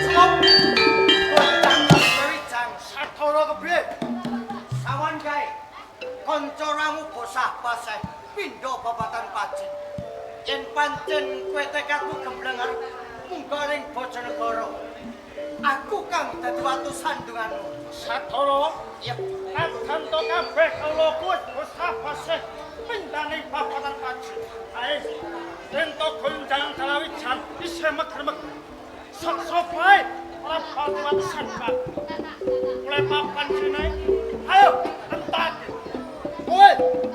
Stop. Gonjang Sathara kepriye? Sawan gae. Kanca ramu bosah paseh pindha babatan paji. Yen pancen kowe tekadmu gembleng arep munggah ning Bojonegoro. Aku kang dadi watu sandunganmu. Sathara, Yep. najan to kabeh kawula kuwi bosah paseh pindhane babatan paji. Ae, yen to gonjang Dalawijan isih meger-meger. Sok-sok wae ora pati watu sandungan. Mulai papan sine. Ayo, entak. Kowe,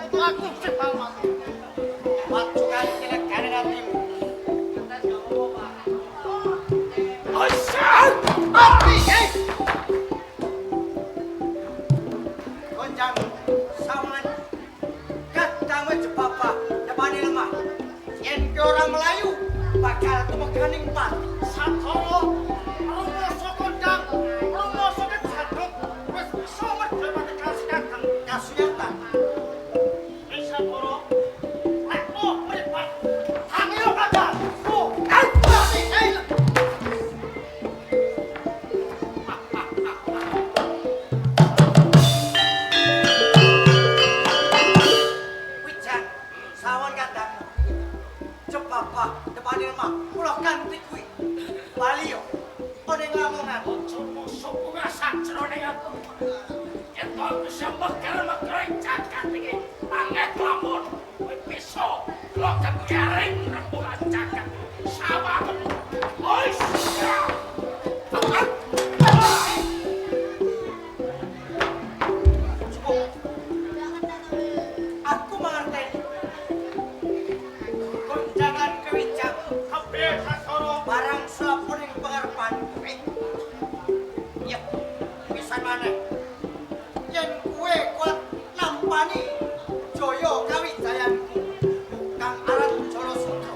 aku sing mati. Wacukan kilegane atimu. Asyik! Mati! Eh! Gonjang sawangan kadang jebabah depane lemah. Yen ki ora melayu bakal tumeganing pati. Sathara, rumasa kondang, rumasa kejaduk, wis bisa merdewati kasikadang. Kasunyatan. Wis Sathara, lekno mripat, tangiyo kadang. Oh, Mati! Eh! Wijang sawan kadangmu. Jebabah depane lemah kula ganti kuwi. Bali yo. Ana ing Lamongan. Aja mosok pungasan jroning aku. Yen to bisa meger-meger ing jagat iki, angeh lamun kowe bisa loket garing rembulan jagat. Sawang. Ois. Cukup. Aku mangerteni. Gonjangan kewijang Kabeh Sathara. Barang sapuning pengarepanku. Ya, pisan maneh. Yen kowe kuat nampani jaya kawijayanku kang aran Jalasutra,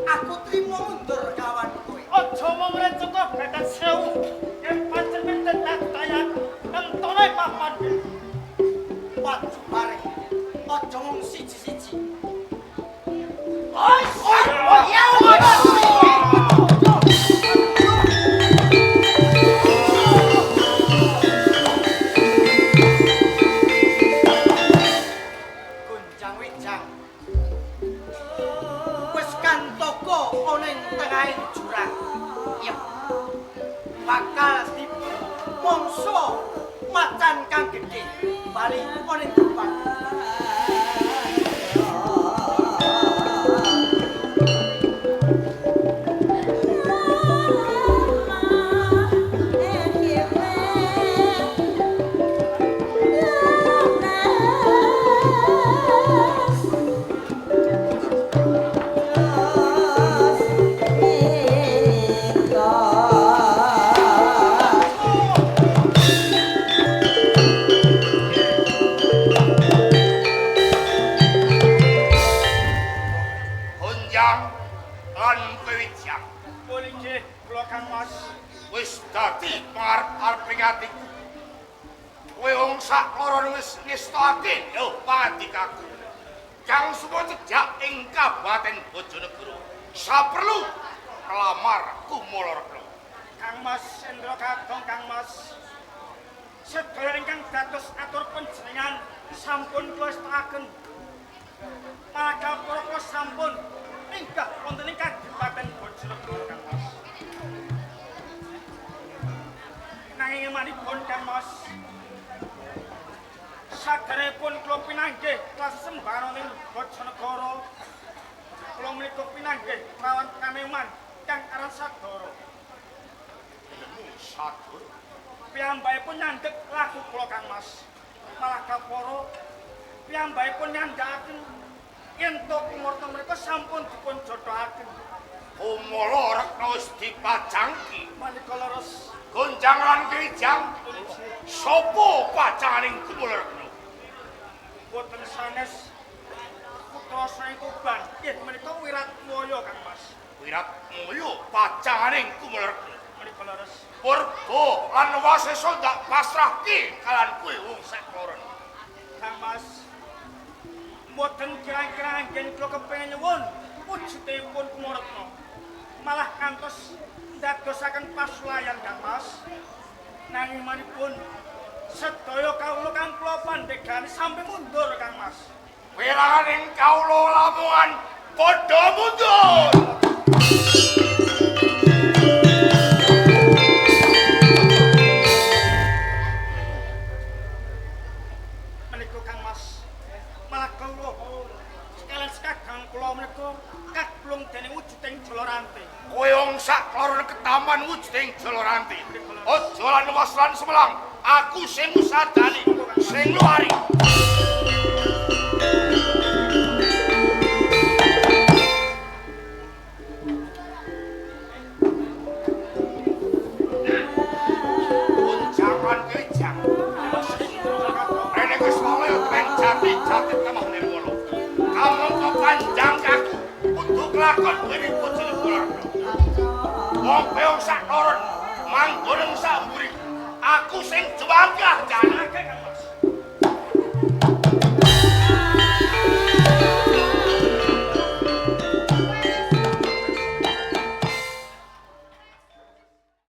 aku trimo mundur kawan kowe. Aja mung recaka betet sewu. Yen pancen pinten tayan, temtone papan. Maju bareng. Aja mung siji-siji. Ois. Oh, ya. Gonjang wijang. Wis kantaka ana ing tengahing jurang. Ya. Bakal dimongso macan kang gedhe bali ana ing depan. Gonjang lan Kewijang Pun inggih kula Kang Mas. Wis dadi pangarep-areping atiku. Kowe wong sak loron wis ngestokake lho pangandikaku. Kang supaya cedhak ing Kabupaten Bojonegoro. Saperlu nglamar Kumala Rekna. Kang Mas Endra Kakung Kang Mas. Sedaya ingkang dados atur panjenengan sampun kula estakaken. Para kula sampun minggah wonten ing Kadipaten Bojonegoro Kang Mas. Nanging emanipun Kang Mas, saderepun kula pinanggih kasembahan wonten Bojonegoro, kula menika pinanggih kelawan kaneman kang aran Sadara. Sadara. Piyambakipun nyandhek laku kula Kang Mas. Malah kapara piyambakipun nyandhakaken yen to kumurta mereka sampun dipun jodhohaken. Kumala Rekna wis dipajangki. Menika leres. Gonjang lan Kewijang, sapa pacanganing Kumala Rekna? Boten sanes putra saking Tuban. Nggih menika Wiratmoyo Kang Mas. Wiratmoyo pacanganing Kumala Rekna. Menika leres. Purba lan Wasesa ndak pasrahke kalan kowe wong sak loron. Kang Mas, mboten kirang-kirang anggen kula kepengin nyuwun Malah kantos ndadosaken pasulayan Kang Mas. Nanging manipun sedaya kawula kang kula pandhegani sampe mundur Kang Mas. Wiranganing kawula Lamongan padha mundur. Menika Kang Mas, malah kawula sekalian sekagang kula menika kaplung dening wujuding Jalaranti. Kowe wong sak kloron ketaman wujuding Jalaranti. Aja lan was lan semelang, aku sing usadani, sing luari. Jangan kejang. Rene wis wale tren jati jati temah nirwana. Kamangka panjang kaku kudu kelakon dewi bojone Bolarno. Wong peong sak toron manggon ing sak mburi. Aku sing jewangkah jane. Akeh Kang Mas.